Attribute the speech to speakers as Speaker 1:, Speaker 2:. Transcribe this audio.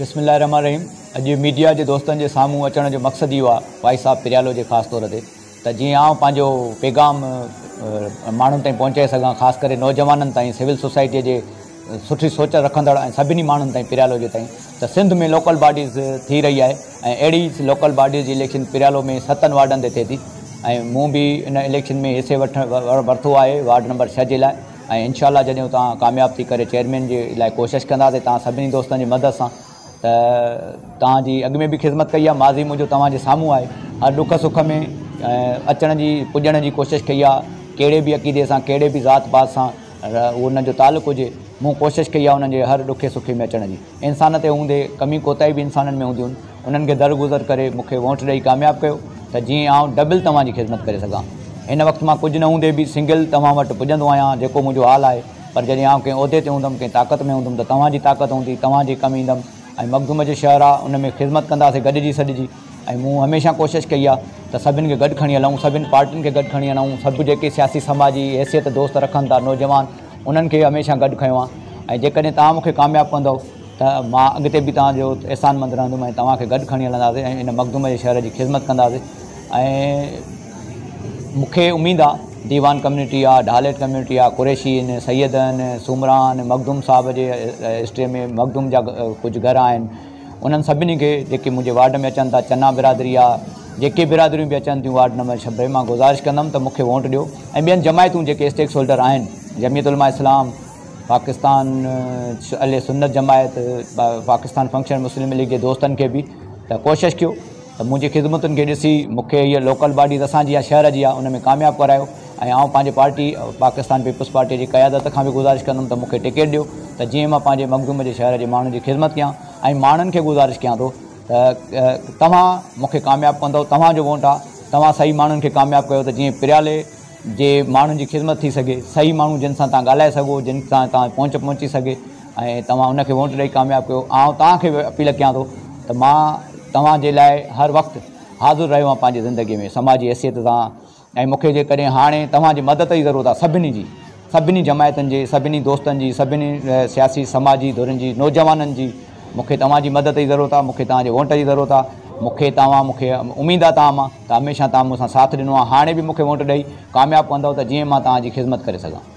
Speaker 1: بسم الله الرحمٰن الرحيم اڄ ميڊيا جي دوستن جي سامهون اچڻ جو مقصد اهو آهي وائس آف پريالو جي خاص طور تي ته جيئن آئون پنهنجو پيغام ماڻهن تائين پهچائي سگهان خاص ڪري نوجوانن تائين سول سوسائٽي جي سٺي سوچ رکندڙ ۽ سڀني ماڻهن تائين پريالو جي تائين ته سنڌ ۾ لوڪل باڊيز ٿي رهي آهي ۽ اهڙي ئي لوڪل باڊيز جي اليڪشن پريالو ۾ ستن وارڊن تي ٿئي ٿي ۽ مون به ان اليڪشن ۾ حصي وٺ ورتو آهي وارڊ نمبر ڇهه جي لاء ۽ انشاء الله جڏهن اتان ڪامياب ٿي ڪري چيئرمين جي لاء ڪوشش ڪنداسين توهان سڀني دوستن جي مدد سان ته توهان جي اڳ ۾ به خدمت ڪئي آهي ماضي منهنجو توهان جي سامهون آهي هر ڏک سک ۾ اچڻ جي پڄڻ جي ڪوشش ڪئي آهي ڪهڙي به عقيدي سان ڪهڙي به ذات پات سان ان جو تعلق هجي مون ڪوشش ڪئي آهي انهن جي هر ڏکي سکي ۾ اچڻ جي انسان تي هوندي ڪمي ڪوتاهي به انسانن ۾ هونديون آهن انهن کي درگذر ڪري مون کي ووٽ ڏئي ڪامياب ڪيو ته جيئن آئون ڊبل توهان جي خدمت ڪري سگهان هن وقت مان ڪجهه نه هوندي به سنگل توهان وٽ پڄندو آهيان جيڪو منهنجو حال آهي پر جڏهن آئون ڪنهن عهدي تي هوندم ڪنهن طاقت ۾ هوندم ته توهان جي طاقت هوندي توهان جي ڪم ايندم ۽ مخدوم جو شهر آ ان ۾ خدمت ڪنداسين گڏجي سڏجي ۽ مون هميشه ڪوشش ڪئي آ ته سڀن کي گڏ کڻي هلون سڀن پارٽين کي گڏ کڻي هلون سڀ جيڪي سياسي سماجي حيثيت دوست رکن ٿا نوجوان انهن کي هميشه گڏ کنيو آ ۽ جيڪڏهن توهان مون کي ڪامياب ڪندؤ ته مان اڳتي به توهان جو احسان مند رهندم ۽ توهان کي گڏ کڻي هلنداسين ۽ ان مخدوم جي شهر جي خدمت ڪنداسين ۽ مون کي اميد آ ديوان ڪميونٽي آ ڍاليٽ ڪميونٽي آ قريشي آهن سيد آهن سومرا آهن مخدوم صاحب جي هسٽري ۾ مخدوم جا ڪجهه گهر آهن انهن سڀني کي جيڪي منهنجي وارڊ ۾ اچن ٿا چنا برادري آ جيڪي برادريون به اچن ٿيون وارڊ نمبر ڇهه ۾ مان گذارش ڪندم ته مون کي ووٽ ڏيو ۽ ٻين جماعتون جيڪي اسٽيڪ هولڊر آهن جمعيت علماء اسلام پاڪستان اهل سنت جماعت پاڪستان فنڪشنل مسلم ليگ جي دوستن کي به ته ڪوشش ڪيو ته منهنجي خدمتن کي ڏسي مون کي هيء لوڪل باڊيز اسان جي آ شهر جي آ ان ۾ ڪامياب ڪرايو ۽ آئون پنهنجي پارٽي پاڪستان پيپلز پارٽي جي قيادت کان به گذارش ڪندم ته مون کي ٽڪيٽ ڏيو ته جيئن مان پنهنجي مخدوم جي شهر جي ماڻهن جي خدمت ڪيان ۽ ماڻهن کي گذارش ڪيان ٿو ته توهان مون کي ڪامياب ڪندؤ توهان جو ووٽ آ توهان صحيح ماڻهن کي ڪامياب ڪيو ته جيئن پريالي جي ماڻهن جي خدمت ٿي سگهي، صحيح ماڻهو جن سان توهان ڳالهائي سگهو، جن سان توهان جي پهچ پهچي سگهي ۽ توهان ان کي ووٽ ڏئي ڪامياب ڪيو. آئون توهان کي به اپيل ڪيان ٿو ته مان توهان جي لاء هر وقت حاضر رهيو آهيان پنهنجي زندگي ۾ سماجي حيثيت سان ۽ مون کي جيڪڏهن هاڻي توهان جي مدد جي ضرورت آهي سڀني جي، سڀني جماعتن جي، سڀني دوستن جي، سڀني سياسي سماجي ڌرين جي، نوجوانن جي، مون کي توهان جي مدد جي ضرورت آهي، مون کي توهان جي ووٽ جي ضرورت آهي، مون کي توهان مون کي اميد آهي توهان مان ته هميشه توهان مون سان ساٿ ڏنو آهي، هاڻي به مون کي ووٽ ڏئي ڪامياب ڪندؤ ته جيئن مان توهان جي خدمت ڪري سگهان.